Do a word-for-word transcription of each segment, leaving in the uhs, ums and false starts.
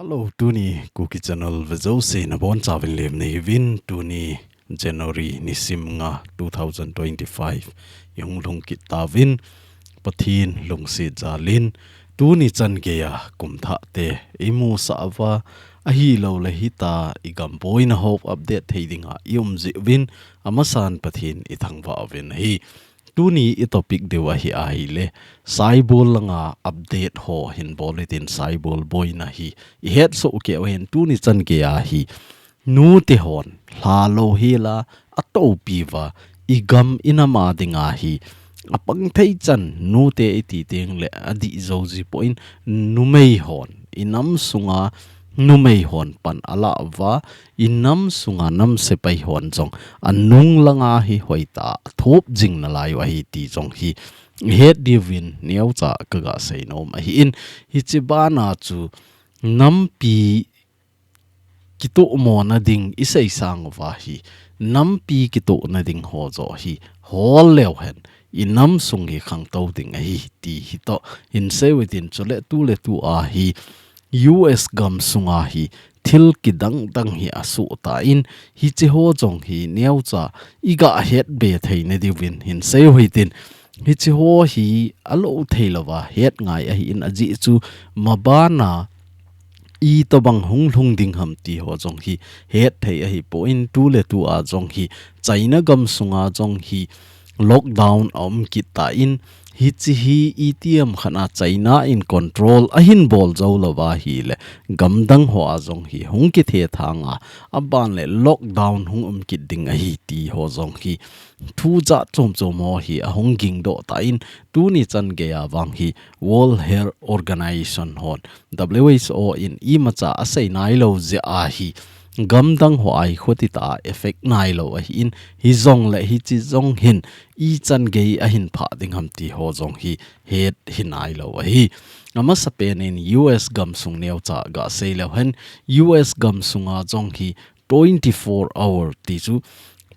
Hello, tuni Kuki Channel vejouse nabonchauvin lemna hiuvin, tuni January nisim nga two thousand twenty-five ihung lhung kit tauvin, Pathen lungset jalin tuni chan geiya kumthah te imusah uva, ahilouleh hitia igam boina ho update thei dinga ium jiuvin, amasan Pathen ithangvah uvin ahi. Tuni itopic diu ahi ahileh, Saibol langa update ho hin bol hitin, Saibol boina hi ihetsoh kei uhin, tuni chan geiya hi nute hon lha louhela atopi uva, igam inam a dinga hi apang thei chan nute iti tengleh adih jou jipoi, numei hon inam sunga numei hon pan alah uva, inam sunga nam sepai hon jong anung langa hi hoitah a athop jing nalai u ahi ti jong hi ihet diuvin neocha kaga seinom ahin, hiche bana chu nampi kitohmo na ding isei sang uva hi, nampi kitoh na ding ho joh hi hol leuhen inam sung hi khangtou ding ahi ti hitoh hin seiu hitin, chuleh tuletua hi U S gam sunga hi thil kidang dang hi asoh tan, hiche ho jong hi neocha iga hetbe theina diuvin hin seiu hitin, hiche ho hi alou thei louva het ngai ahin, ajeh chu mabana itobang hung lhung ding ham ti ho jong hi het thei ahipoi, tuletua jong hi China gam sunga jong hi lockdown aum kit tan, hiche hi itiham khat a China in control ahin bol jou louva ahileh, gamdang hoa jong hi hung kithethang a, aban leh lockdown hung um kit ding ahi ti ho jong hi thu jat chom chom ho hi ahung gingdoh tan, tuni chan geiya vang hi World Health Organization hon, W H O in imacha asei nailou jeh a hi gamdang hoa hi khutitah a effect nailou ahin, hijongleh hiche jong hin ichan gei ahin phah ding ham ti ho jong hi het hi nailou ahi. Amasapen in U S gam sung neocha ga sei leuhen, U S gam sunga jong hi twenty-four hour ti chu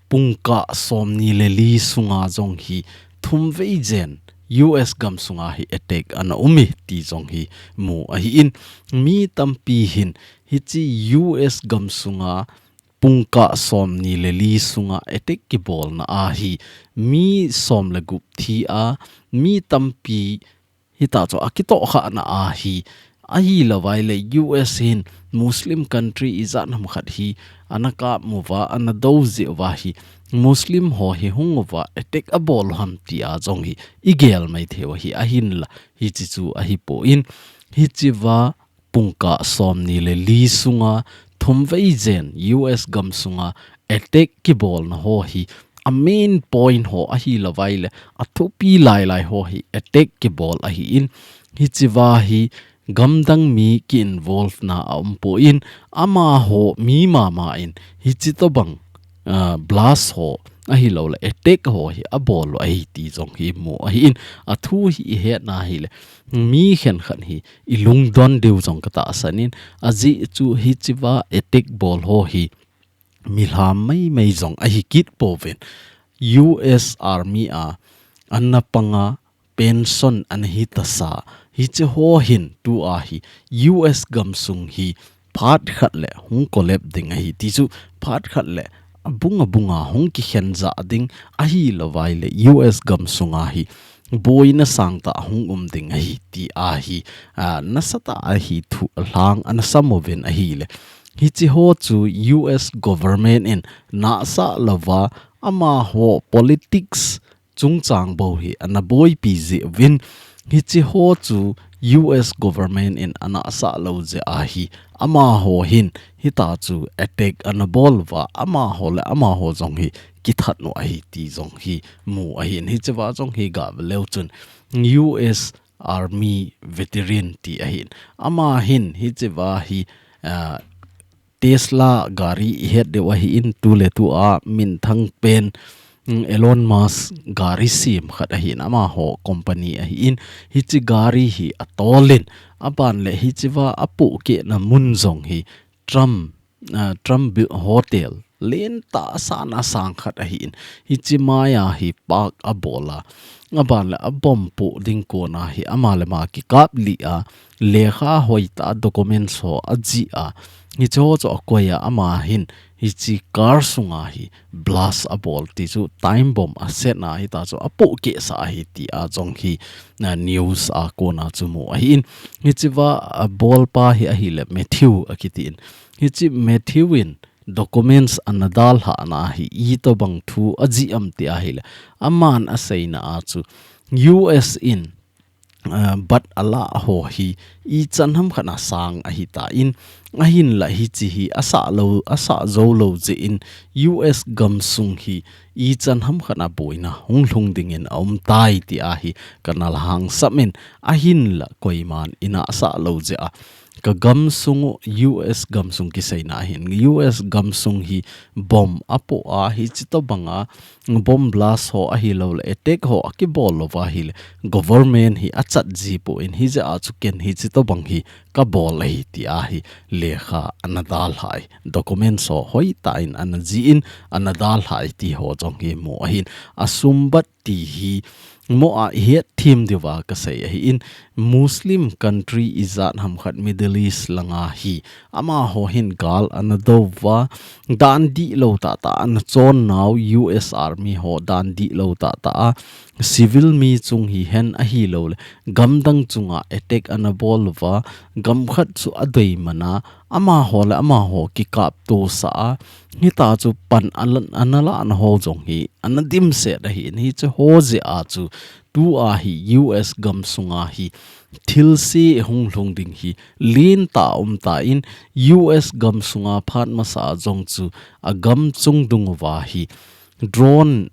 pungkah somni le li sunga jong hi thumvei jen U S gam sunga hi attack ana um e ti jong hi mu ahin, mi tampi hin hiche U S gam sunga pungkah somni le li sunga attack kibolna a hi mi som le gup thi a, mi tampi hitia chu akitohkhahna a hi, ahilouva ahileh U S hin Muslim country ijat ham khat hi ana kap uva, ana dou jeh uva hi, Muslim ho hi hung uva attack abol u ham tia jong hi igel maithei u ahi, ahinla hiche chu ahipoi, hichea pungkah somni le li sunga thumvei jen U S gam sunga attack kibolna ho hi a main point ho ahilouva ahileh athupi lailai ho hi attack kibol ahin, hichea hi gamdang mi ki involve na aumpoi, amaho mi mama in hiche tobang ah, blast ho ahilouleh attack ho hi abol u ahi ti jong hi mu ahin, athu hi ihetna ahileh mi khenkhat hi ilungdon diu jong katahsan in, ajeh chu hichea attack bol ho hi milham maimai jong ahi kit pouvin, U S Army a ana panga pension ana hi tasa, hiche ho hin tua hi U S gamsung hi phat khat le hung collapse ding ahi ti chu, phat khat le abung abunga hung kikhen jah ding ahilouva ahileh U S gamsunga hi boina sangtah hung um ding ahi ti ahi, ah, nasatah ahi thu lhang ana sam uvin ahileh. Hiche ho chu U S government in nahsah louva amaho politics chungchang bou hi ana boipi jeh uvin, hiche ho chu U S government in anahsah lou jeh ahi, amaho hin hitia chu attack ana bol uva, amaho le amaho jong hi kithat u ahi ti jong hi mu ahin, hichea jong hi gave leu chun U S Army veteran ti ahin, ama hin hichea hi, ah, Tesla gari ihet diu ahin, tuletua minthang pen, mm, Elon Musk gari sem khat ahin, amaho company ahin, hiche gari hi atolin, aban le hichea apohkehna mun jong hi Trump, ah, Trump Hotel lentah a sana sang khat ahin, hiche maiya hi park abol a, aban le abomb poh ding kona hi ama le ama kikap lih a, lekha hoitah a documents ho ajih a, hiche ho chu akoi a, ama hin hiche car sunga hi blast abol ti chu time bomb aset na hita chu apoh kehsah ahi tia jong hi, na news a kona chu mu ahin. Hichea abolpa hi ahile Matthew akitin. Hiche Matthew in documents ana dalhah na hi itobang thu ajih am ti ahile, aman aseina a chu U S in, ah, bat alah ho hi ichan ham khat a sang ahitan, ahinla hiche hi asah lou, asah jou lou jeh in U S gamsung hi ichan ham khat a boina hung lhung dingin aumtai tia hi kana lhangsap in, ahinla koiman ina asah lou jeh a, ka gamsung u, U S gamsung kiseina ahin, U S gamsung hi bomb apoh a, hiche tobanga bomb blast ho ahilou le attack ho akibol louva ahile government hi achat ji poi, hijeh a chu ken hiche tobang hi kabol ahi tia hi lekha ana dalhai, documents ho hoitah in ana jih in ana dalhai ti ho jong hi mu ahin. Asumbat ti hi mo a ihet them diuva kasei ahin, Muslim country ijat ham khat Middle East langa hi amaho hin gal ana douva, dan dihlou tahtah ana chon nau U S Army ho dan dihlou tahtah a, civil mi chung hihen ahilou le gamdang chunga attack ana bol uva, gam khat chu adei mana, amaho le amaho kikap tosah a, hita chu pan ala-, ana lah na ho jong hi ana dimset ahin, hiche ho jeh a chu tua hi U S gamsunga hi thilse hung lhung ding hi lentah a umtan, U S gamsunga phat masa a jong chu agam chung dunguva hi drone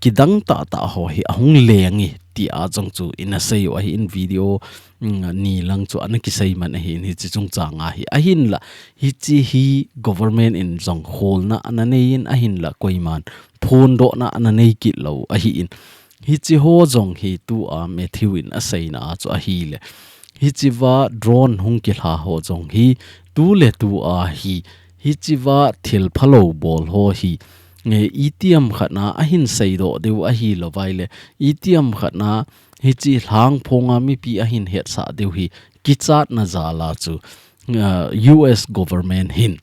kidang tahtah ho hi ahung leng e tia jong chu ina sei u ahin, video, mm, ni lang chu ana kisei man ahin, hiche chungchang a hi ahinla, hiche hi government in jong kholna ana nei in, ahinla koiman phondohna ana nei kit lou ahin, hiche ho jong hi tua Matthew in aseina a chu ahile, hichea drone hung kilha ho jong hi tuletua hi hichea thil phalou bol ho hi, eh, itiham khat a ahin seidoh diu ahilou vaile, itiham khat a hiche lhangphonga mipi ahin hetsah diu hi kichatna jal a chu, eh, U S government hin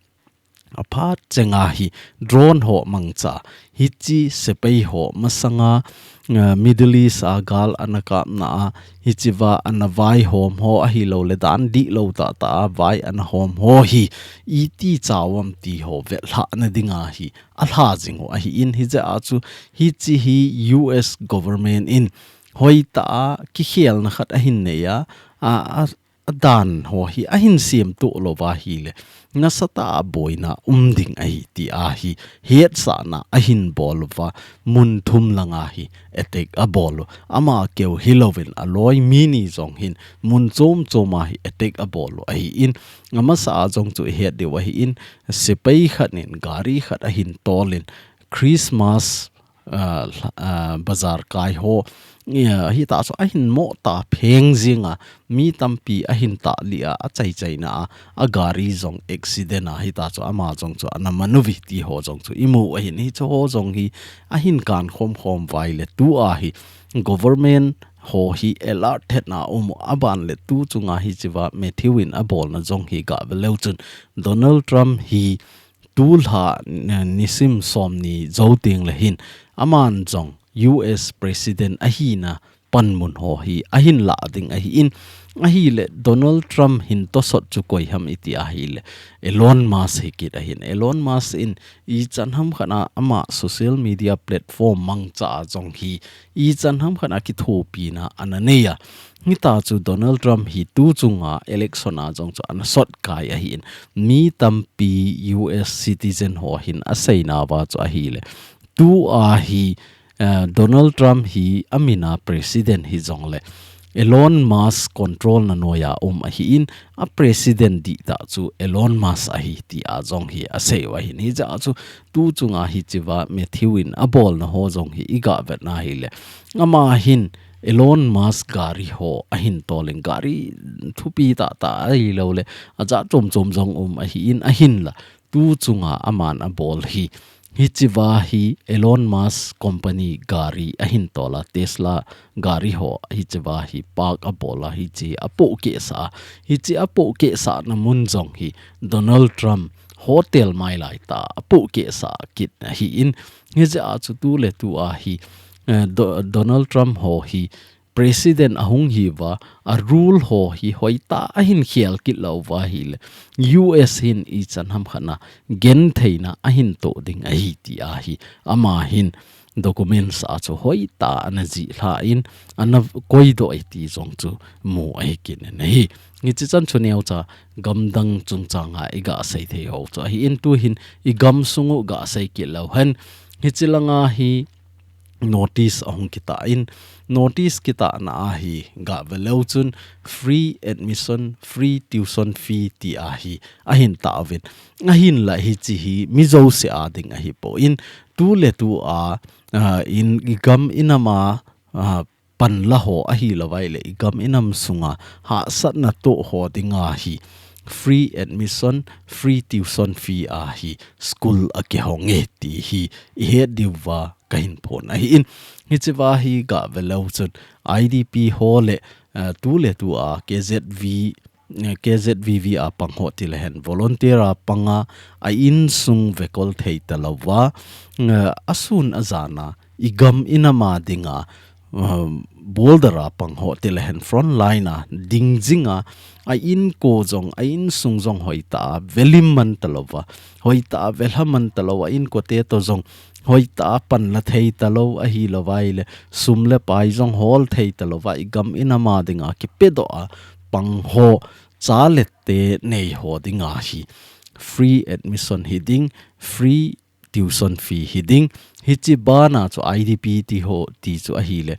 aphat chenga hi drone ho mangcha, hiche sepai ho masanga, eh, Middle East a gal ana kapna a, hichea ana vaihom ho ahilou le dan dihlou tahtah a vai ana hom ho hi iti chauvam ti ho vetlhahna dinga hi alha jing u ahin, hijeh a chu hiche hi U S government in hoitah a kikhelna khat ahin nei a, a, a, adan ho hi ahin semtoh louva ahile nasatah a boina um ding ahi tia hi hetsahna ahin bol uva, mun thum langa hi attack abol u. Ama keu hilouvin aloi mi ni jong hin mun chom choma hi attack abol u ahin, amasa a jong chu ihet diu ahin, sepai khat in gari khat ahin tolin Christmas, ah, lha-, ah, bazar kai ho, eh, hita chu ahin mo ta pheng jinga, mi tampi ahin tahlih a, achaichaina a, agari jong accident a, hita chu ama jong chu ana man uve ti ho jong chu imu ahin, hiche ho jong hi ahin kankhom khom vaile tua hi government ho hi alert thetna um u, aban le tu chunga hichea Matthew in abolna jong hi gave leu chun Donald Trump hi tulha, eh, nisim somni jou teng le hin aman jong U S President ahina panmun ho hi ahin lah ding ahin, ahile Donald Trump hin tosot chu koi ham iti ahile Elon Musk hi kit ahin. Elon Musk in ichan ham khat a ama social media platform mangcha a jong hi ichan ham khat a kithopina ana nei a, hita chu Donald Trump hi tu chunga election a jong chu ana sot kai ahin, mi tampi U S citizen ho hin aseinauva chu ahile, tua hi, eh, Donald Trump hi amina president hijongle Elon Musk control na noiya um ahin, a president dihtah chu Elon Musk ahi tia jong hi asei u ahin, hijeh a chu tu chunga hichea Matthew in abolna ho jong hi igah vetna hile, ama hin Elon Musk gari ho ahin tolin, gari thupi tahtah ahilou le ajat chom chom jong um ahin, ahinla tu chunga aman abol hi, hichea hi Elon Musk company gari ahin tola, Tesla gari ho hichea hi park abola, hiche apohkeh sah, hiche apohkeh sahna mun jong hi Donald Trump hotel mailaitah apohkeh sah kit ahin, hichea chu tuletua hi, eh, Do-, Donald Trump ho hi president ahung hiuva, a rule ho hi hoitah ahin khel kit lou uva ahile, U S hin ichan hamkhat a gentheina ahin toh ding ahi tia hi, ama hin documents a chu hoitah ana jih lhan, ana koidoh e ti jong chu mu ahi kit in ahi. Hiche chan chu neocha gamdang chungchanga iga sei thei ho chu ahin, tuhin igam sungu ga sei kit leu hen, hiche langa hi notice ahung kitah in, notice kitahna a hi ga ve leu chun free admission, free tuition fee tia hi ahin tah uvin. Ahinla hiche hi mi jouse a ding ahipoi, tuletua, ah, in, igam inam a, ah, panla ho ahilou vaile, igam inam sunga hahsatna toh ho dinga hi free admission, free tuition fee a hi school akihong e ti hi ihet diuva kahin phong ahin. Hichea hi ga ve leu chun I D P ho le, eh, tuletua K Z V, eh, K Z V V a pang ho tilehen volunteer a panga a insung vekol thei talouva, eh, asun ajana igam inam a dinga, um, border a pang ho tilehen front line a ding jinga, a inko jong, a insung jong hoitah a velim man talouva, hoitah a velha man talou, a inkote toh jong hoitah a panla thei talou ahilou vaile, sum le pai jong hol thei talouva, igam inam a dinga kipedoh a pang ho, cha le te nei ho dinga hi free admission hiding, free tuition fee hiding. Hiche bana chu I D P ti ho ti chu ahile,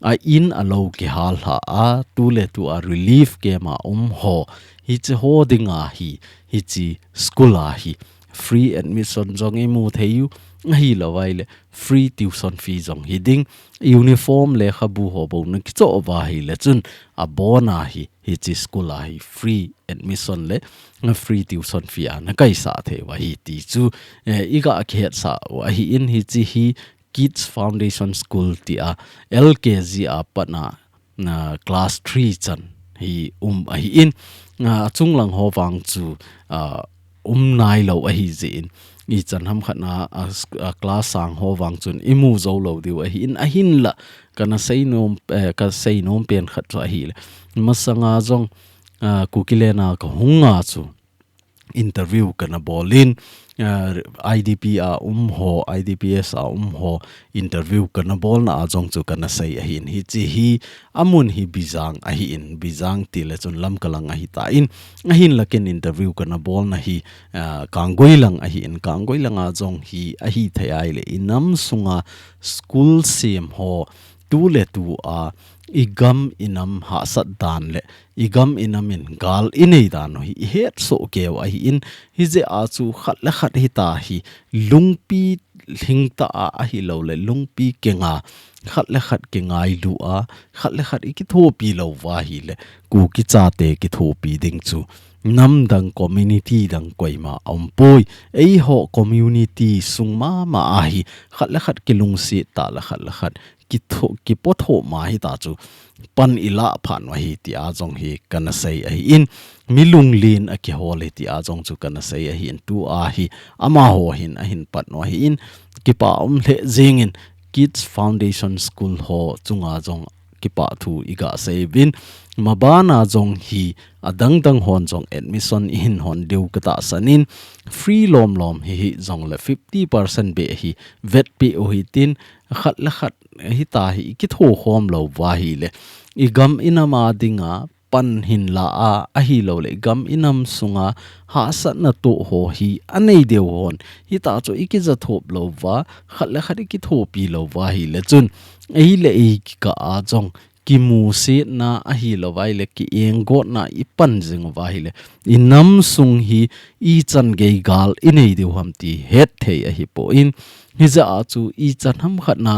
a in a lou kihal lha a, tuletua relief camp a um ho, hiche ho dinga hi, hiche school a hi free admission jong imu thei u, ahilou vaile free tuition fee jong hiding, uniform lekhabu ho bou nakichoh uva ahile chun abona hi, hiche school a hi free admission le free tuition fee a nakaisah thei u ahi ti chu, eh, iga kihetsah u ahin, hiche hi Kids Foundation School tia L K G a patna, na class three chan hi um ahin, ah, achung lang ho vang chu, ah, um nailou ahi jeh in, ichan hamkhat na, ah, s-, ah, class sang ho vang chun imu jou lou diu ahin, ahinla kana seinom, eh, kaseinom pen khat chu ahile, masanga jong, ah, Kukiland a kahunga chu interview kana bolin, ah, I D P a um ho, I D P S a um ho interview kana bolna a jong chu kana sei ahin, hiche hi amun hi Bijang ahin, Bijang tile chun Lamka lang ahitan, ahinla ken interview kana bolna hi, ah, Kanggui lang ahin, Kanggui langa jong hi ahithei ahile inam sunga school sem ho tuletua igam inam hahsat dan le igam inam in gal inei dan u hi ihetsoh keiu ahin, hijeh a chu khat le khat hitia hi lungpi lhingtah a ahilou le lungpi kenga, khat le khat kingailu a, khat le khat ikithopi lou uva ahile Kuki chate kithopi ding chu namdang community dang koima aumpoi. Eiho community sung mama a hi khat le khat kilungset tah le khat le khat kitho-, kipothoma hita chu pan ilah phat u ahi tia jong hi kana sei ahin, mi lunglen a kihol e tia jong chu kana sei ahin, tua hi amaho hin ahin pan u ahin, kipa um lheh jengin Kids Foundation School ho chunga jong kipah thu iga sei uvin, mabana jong hi adang dang hon jong admission ihin hon diu katahsan in, free lom lom hihi jongle fifty percent beh hi vetpeh u hitin, khat le khat hitia hi ikitho khom lou uva ahile, igam inam a dinga pan hinla a, ahilou le igam inam sunga hahsatna toh ho hi anei diu hon hitia chu ikija thop lou uva, khat le khat ikithopi lou uva ahile chun, ei le ei kikah a jong kimusetna ahilou vaile kienggotna ipan jing uva ahile, inam sung hi ichan gei gal inei diu ham ti hetthei ahipoi. Hijeh a chu ichan hamkhat na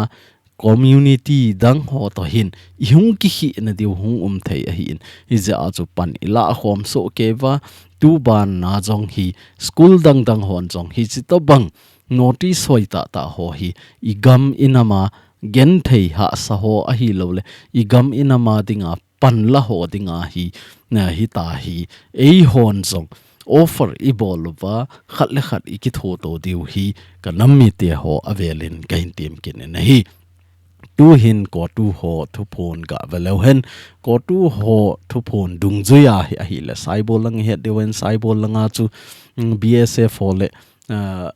community dang ho toh hin i hung kikhehna diu hung um thei ahin, hijeh a chu pan i lah khom soh kei uva, tuban a jong hi school dang dang hon jong hichi tobang notice hoi tah tah ho hi i gam i nam a genthei hahsa ho ahilouleh i gam i nam a dinga pan la ho dinga hi, na, hita hi, eihon jong offer i bol uva, khat le khat i kitho to diu hi, ka nam mite ho avelin ka hin tem kit in ahi. Tuhin COTU ho thuphon ga ve leu hen, COTU ho thuphon dungjuia hi ahileh, Saibol lang i het diu hen, Saibol langa chu, mm, B S F ho le, ah,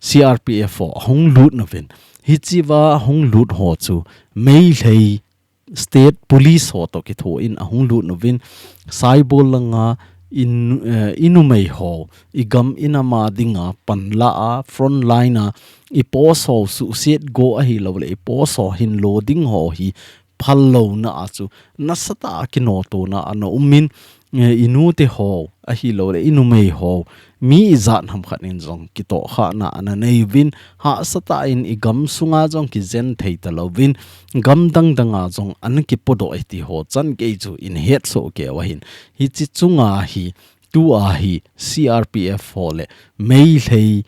C R P F ho ahung lut nauvin. Hichi uva ahung lut ho chu Meitei State Police ho toh kitho in ahung lut nauvin, Saibol langa in, eh, i numei ho, i gam i nam a dinga pan la a, front line a, i post ho suhset go ahilouleh, i post ho hin lo ding ho hi phal louna a chu, nasatah a kinotona ana um in, eh, i nute ho, ahilouleh, i numei ho, mi ijat ham khat in jong kitohkhahna ana nei uvin, hahsatah in i gam sunga jong kijen thei talouvin, gam dang danga jong ana kipodoh e ti ho chan gei chu i het soh kei u ahin. Hichi chunga hi, tua hi C R P F ho le Meitei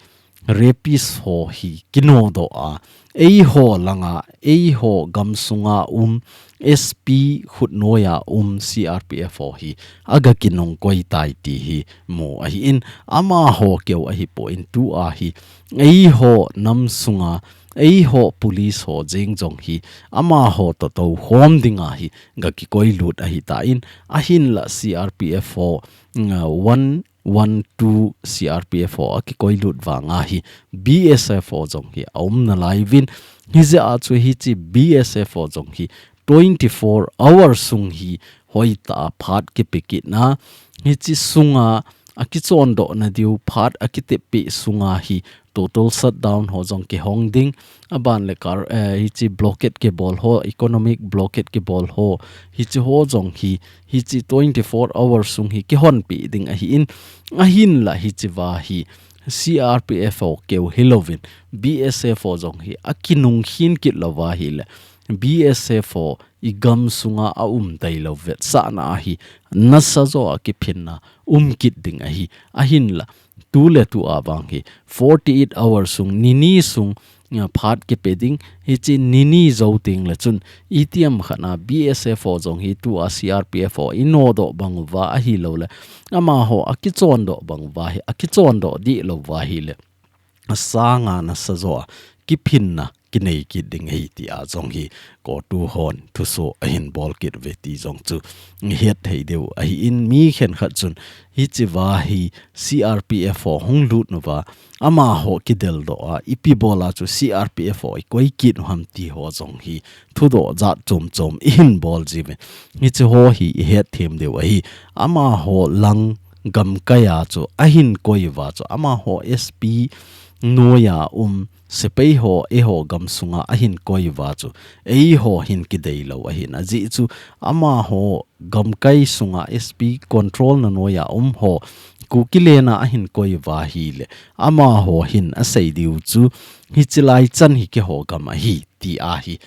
rapist ho hi kinodoh a, eiho langa, eiho gam sunga um, S P khut noia um C R P F ho hi aga kinung koi tai ti hi mu ahin, amaho keu ahipoi, tua hi eiho nam sunga, eiho police ho jeng jong hi amaho toh toukhom dinga hi ga kikoi lut ahitan, ahinlah C R P F ho, mm, one one two C R P F ho akikoi lut vanga hi B S F ho jong hi aum nalai uvin, hijeh a chu hichi B S F ho jong hi twenty-four hour sung hi hoitah a phat kipe kit na, hichi sunga akichondoh na diu phat akitep peh sunga hi total shutdown ho jong kihong ding, aban le kar, eh, hichi blockade kibol ho, economic blockade kibol ho, hichi ho jong hi, hichi twenty-four hour sung hi kihonpeh ding ahin, ahinlah hichi uva hi C R P F ho keu hilouvin, B S F ho jong hi akinung khin kit louva ahileh, B S F ho i gam sunga aum tailou vetsahna a hi nasa jo a kiphinna um kit ding ahi, ahinlah, tu le tu a vang hi forty-eight hour sung, ni ni sung, ah, phat kipe ding, hichi ni ni jou teng le chun, itiham khat na B S F ho jong hi tua C R P F ho i nodoh bang uva ahilouleh, amaho akichondoh bang uva hi, akichondoh dih louva ahileh, asanga nasa jo a kiphinna kinei kit ding ahi tia jong hi COTU hon thuso ahin bol kit uve ti jong chu i het thei diu ahin, mi khenkhat chun hichi uva hi C R P F ho hung lut nauva, amaho kideldoh a, ipi bol a chu C R P F ho i koi kit u ham ti ho jong hi thudoh jat chom chom i hin bol jiuve. Hichi ho hi i hetthem diu ahi. Amaho lang gamkai a chu ahin koi uva chu, amaho S P noi a um sepai ho, eiho gam sunga ahin koi uva chu, eiho hin kidei lou ahin. Ajeh chu amaho gamkai sunga S P control na noi a um ho, Kuki len a ahin koi uva ahileh, amaho hin asei diu chu, hichi lai chan hi keiho gam ahi, ti a hi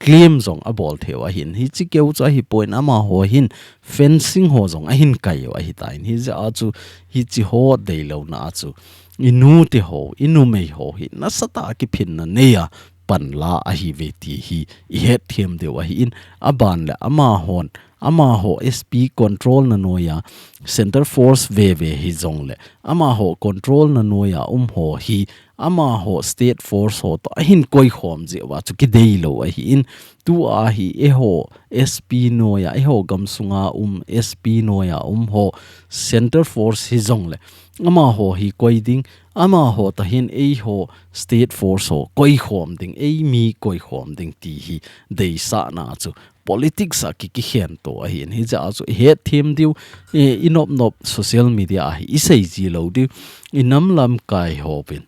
claim jong abol thei u ahin. Hichi keu chu ahipoi, amaho hin fencing ho jong ahin kai u ahitan. Hijeh a chu hichi ho deilouna a chu, i nu te ho, i numei ho hi nasatah a kiphinna nei a panla ahiuve ti hi i hetthem diu ahin, aban le amahon, amaho S P control na noi a, Centre Force veve hijongleh, amaho control na noi a um ho hi, amaho State Force ho toh ahin koikhom jeh uva chu kidei lou ahin, tua hi eiho S P noi a, eiho gam sunga um S P noi a um ho, Centre Force hijongleh, amaho hi koi ding, amaho toh hin eiho State Force ho koikhom ding, eimi koikhom ding ti hi deisahna chu politics a ki, kikhen to ahin. Hijeh a chu i hetthem diu, i, i nop nop social media a hi i sei ji lou diu, i nam lamkai hovin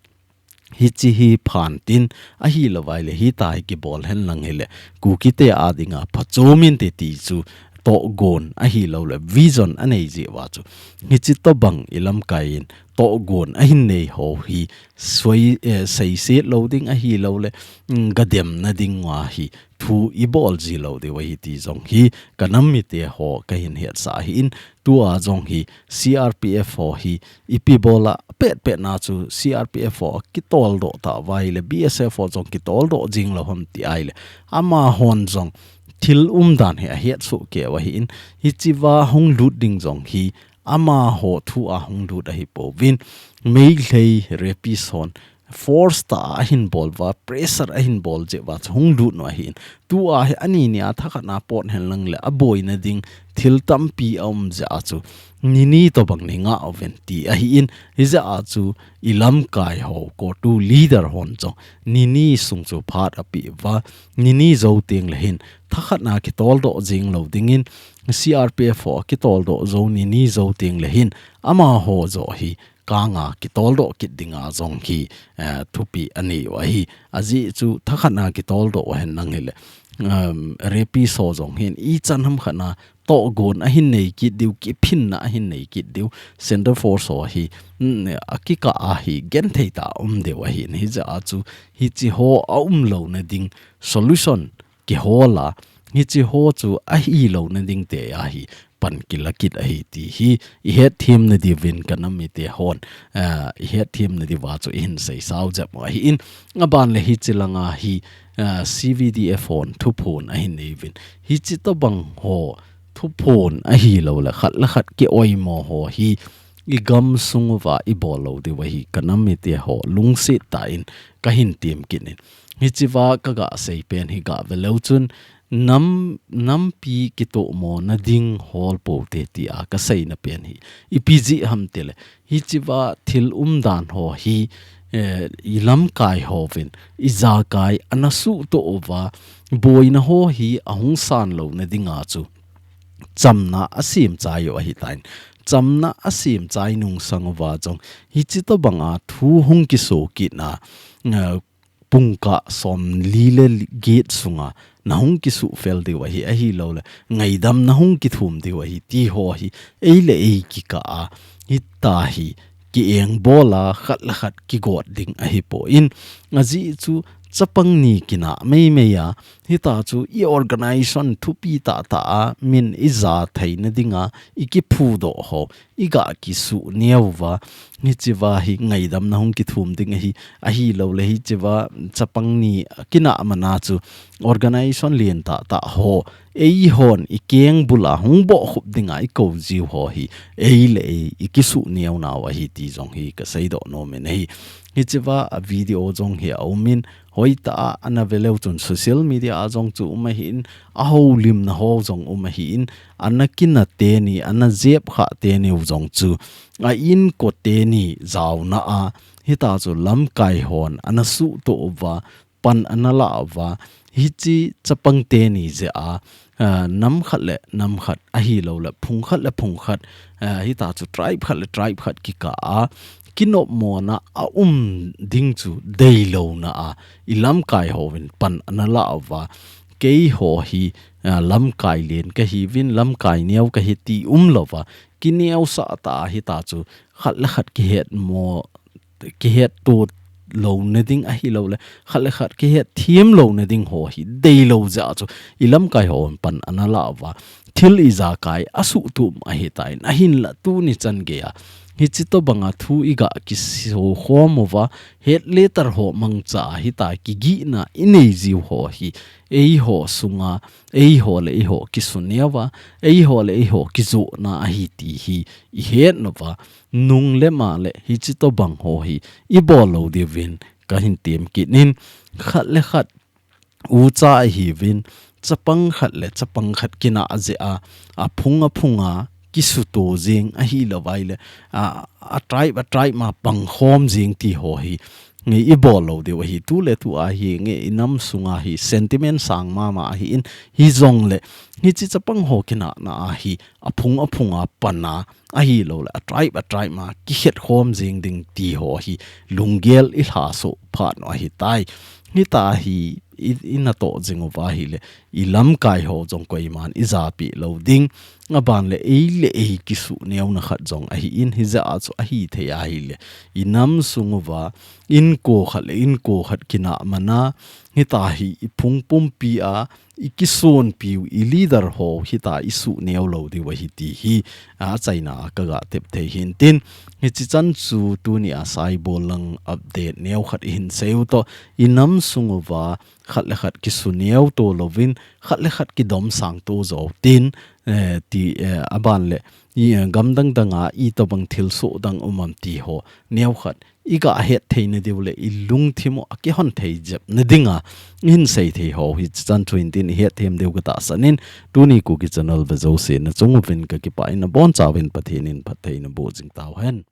hichi hi phan tin, ahilouva ahileh hitia hi kibol henlang hileh, Kuki te a dinga phachom inte ti chu tohgon ahilouleh vision anei jeh uva chu, hichi tobang i lamkai in tohgon ahin nei ho hi soi, eh, seiset lou ding ahilouleh, mm, gademna ding uva hi thu i bol ji lou diu ahi ti jong hi ka nam mite ho ka hin hetsah ahin, tua jong hi C R P F ho hi ipi bol a petpet na chu C R P F ho kitol doh ta uva ahileh B S F ho jong kitol doh jing lou ham ti ahileh amahon jong thil umdan hi ahet soh kei u ahin, hichi uva hung lut ding jong hi amaho thu a hung lut ahi pouvin, Meitei rapist hon force tah a ahin bol uva, pressure ahin bol jeh uva chu hung lut u ahin, tua hi ani ni a thakhat na pot hen lang leh aboina ding thil tampi aum jeh a chu nini tobang nei ngah uvin ti ahin, hijeh a chu i lamkai ho CoTU leader hon jong nini sung chu phat apeh uva, nini jou teng leh hin thakhat na kitol doh jing lou dingin, C R P F ho kitol doh jou nini jou teng leh hin amaho joh hi kang a kitol doh kit ding a jong hi, eh, thupi anei u ahi. Ajeh chu thakhat na kitol doh u hen lang hileh, um, rapist ho jong hin ichan ham khat na tohgon ahin nei kit diu, kiphinna ahin nei kit diu, Centre Force ho hi, mm, akikah a hi genthei tah a um diu ahin, hijeh a chu hichi ho aum louna ding solution kihol a, hichi ho chu ahi louna ding te a hi pan kila kit ahi ti hi i hetthem na diuvin ka nam mite hon, ah, i hetthem na diuva chu i hin seisao jep u ahin, aban leh hichi lang a hi, ah, C V D F hon thuphon ahin nei uvin, hichi tobang ho thuphon ahilouleh khat le khat kioimo ho hi i gamsung uva i bol lou diu ahi ka nam mite ho lungset tah in ka hin tem kit in. Hichi uva ka ga sei pen hi ga ve leu chun nam, nampi kitohmo na ding hol pou te ti a ka seina pen hi ipi jeh ham tileh, hichi uva thil umdan ho hi, eh, i lamkai hovin ijakai ana suhtoh uva boina ho hi ahung san louna ding a chu chamna asem chai u ahitan, chamna asem chai nung sang uva jong hichi tobang a thu hung kiso kit na, eh, pungkah somli le get sunga na hung kisuhfel diu ahi, ahilouleh ngaidam na hung kithum diu ahi ti ho hi ei le ei kikah a hita hi kieng bol a khat le khat kigot ding ahi poi. Ajeh chu chapang ni kinah meimei a, hita chu i organization thupi tah tah a min i ja theina ding a i kiphudoh ho i ga kisuh neo uva, hichi uva hi ngaidam na hung kithum ding ahi, ahilouleh hichi uva chapang ni kinah man a chu organization lien tah tah ho eihon i keng bul a hung bohkhup ding a i kou jiu ho hi ei le ei i kisuh neo nau ahi ti jong hi ka seidoh nom in ahi. Hichi uva a video jong hi aum in, hoitah a ana ve leu chun social media a jong chu um ahin, a houlimna ho jong um ahin, ana kina teni, ana jep kha teni u jong chu a inko teni jaona a, hita chu lamkai hon ana suhtoh uva, pan ana la uva, hichi chapang teni jeh a, ah, nam khat le nam khat ahilouleh phung khat le phung khat, ah, hita chu tribe khat le tribe khat kikah a kinopmona aum ding chu deilouna a i lamkai hovin pan ana la uva, keiho hi, ah, lamkai lien kahiuvin, lamkai neo kahi ti umlouva, kineosah tah a hita chu khat le khat kihetmo, kihetto louna ding ahilouleh khat le khat kihetthem louna ding ho hi deilou jeh a chu i lamkai hon pan ana la uva, thil ijakai asuhtup ahitan, ahinlah tuni chan gei a hichi tobang a thu i ga kiso khom uva, het le tar ho mangcha a hita kigihna i nei jiu ho hi eiho sunga, eiho le eiho kisuneo uva, eiho le eiho kijohna ahi ti hi i het uva, nung le mah le hichi tobang ho hi i bol lou diuvin ka hin tem kit in, khat le khat ucha ahiuvin, chapang khat le chapang khat kinah jeh a, a phung a phung a kisuto jing ahilouvai le, a, a tribe a tribe ma pangkhom jing ti ho hi nge i bol lou diu ahi, tu le tu a hi nge i nam sunga hi sentiment sang mama ahin, hijongle hichi chapang ho kinahna a hi a phung a phung a pan a, ahilouleh a tribe a tribe ma kikhetkhom jing ding ti ho hi lunggel i lhasoh phat u ahitai. Hita hi i, i natoh jing uva ahile, i lamkai ho jong koiman i japi lou ding. Aban le ei le ei kisu neuna khat jong ahi in, hijeh a chu ahi thei ahile, i nam sung uva, inko khat le inko khat kinah mana, hita hi i phung pumpi a, i kisonpiu, i leader ho, hita i su neo lou diu ahi ti hi, a, achaina a ka ga tep thei hin tin, hichi chan chu tuni a Saibol lang update neo khat i hin seiu toh, i nam sung uva, khat le khat kisu neo to louvin, khat le khat kidom sang to jo tin, eh, ti, eh, aban le, i, eh, gam dang dang a, i tobang thil soh dang um am ti ho, neo khat, i ga het theina diu le, i lungthim u a kihon thei jep na dinga, i hin sei thei ho, hichi chan chu hin tin i het them diu ka tahsan in, tuni Kuki channel ve jouse na chung uvin ka kipah in, abon chauvin Pathen in phattheina boh jing tau hen.